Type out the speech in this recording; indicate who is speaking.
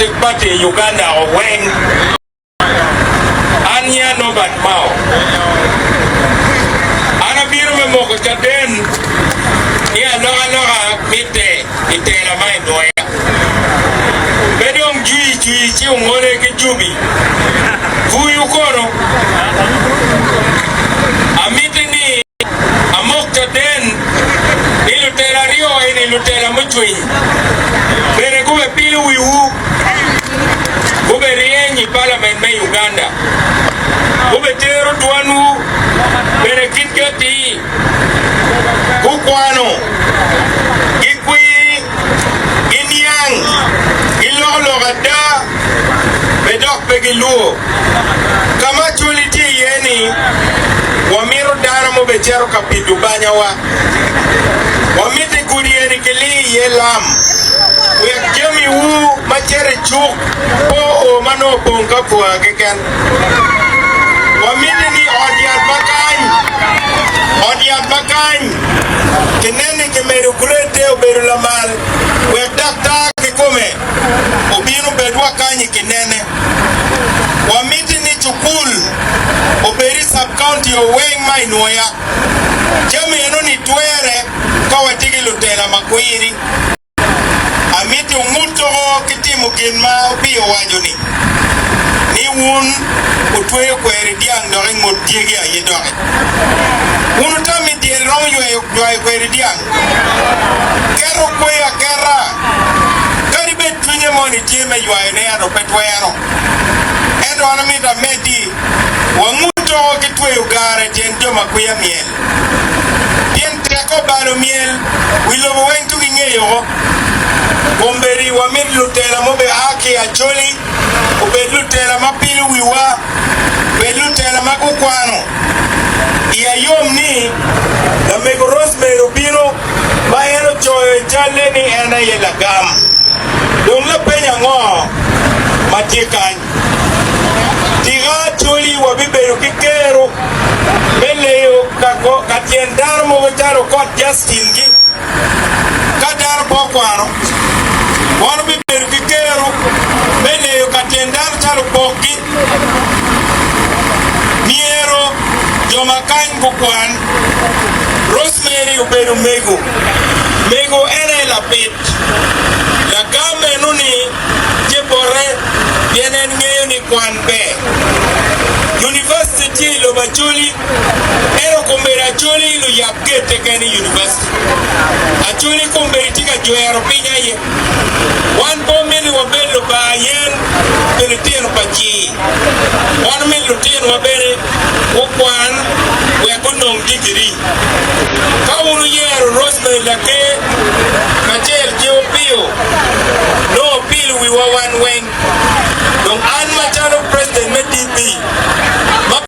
Speaker 1: Democratic Party i Uganda o weng. An nyinga Norbert Mao. An abino me moko caden ni alokaloka mitte i tela ma i Nwoya. Pe dong jwi jwi ci ongole ki jubi. Buyu kono. Amiti ni amok caden ni lutela aryo eni lutela mucwiny bene gube pilo wiwu, gube ryeny i palament me Uganda, gube tero dwanwu bene kitgi atir. Gukwano, gikwir, giniang, giloko lok ada, be dok pe gilwor. Ka ma Acholi tye iye-ni, wamito dano mubecito ka pido banyawa. Wamito i gudi eni kilir iye lam, wek jamiwu ma cito i cuk pe oo ma nongo opong ka pwa keken. Wamiti ni ot yat ma kany, ot yat ma kany kinen ni kimedo grade-te obedo lamal wek daktar kikome obin obed wa kany i kinene. Wamiti ni cukul obed i sub-county oweng ma i Nwoya. Jami enoni twere ka watye ki lutela makwiri. Amito wungut woko ki timo gin ma Opiyo owaco-ni, ni wun wutweyo kweri dyang dok i ngut dyegi aye doki. Wun wutam ni dyel romo ywayo kweri dyang? Keto kweyo aketa, kadi bed cwinye moni tye me ywayone ento pe twero. Ento an amito ameddi, wangut woko ki tweyo gara i tyen jo ma kwiya myel. Pien tek obalo myel, wi lobo weng tugi ngeyo oko. Kombeddi wamito lutela ma obe a ki i Acholi, obed lutela ma pilo wiwa, bed lutela ma gukwano. Iya yom ni lamego Rosemary obino ma en ocoyo i calle ni en aye lagam. Dong lapeny ango ma tye kany? Tika Acholi wabibedo ki kero me leyo ka tyen dano mogo calo Okot Justin-gi? Ka dano pe okwano, wan wabibedo ki kero me leyo ka tyen dano calo Opokgi? Myero jo ma kany gukwan. Rosemary obedo mego. Mego en aye lapit. Lagam meno-ni tye bote pien en ngeyo ni kwan ber. Univaciti tye i lobo Acholi, ento kombeddi Acholi luyab gate keken i univaciti. Acholi kombeddi tye ka jwero piny aye. Wan pe omiti wabed lubanga yen pi litino pa cii. Wan omiti lutinowa bene gukwan wek gunong digiri. Ka wun wuyero Rosemary Laker kacel ki Opio, nongo wupilo wiwa wan weng.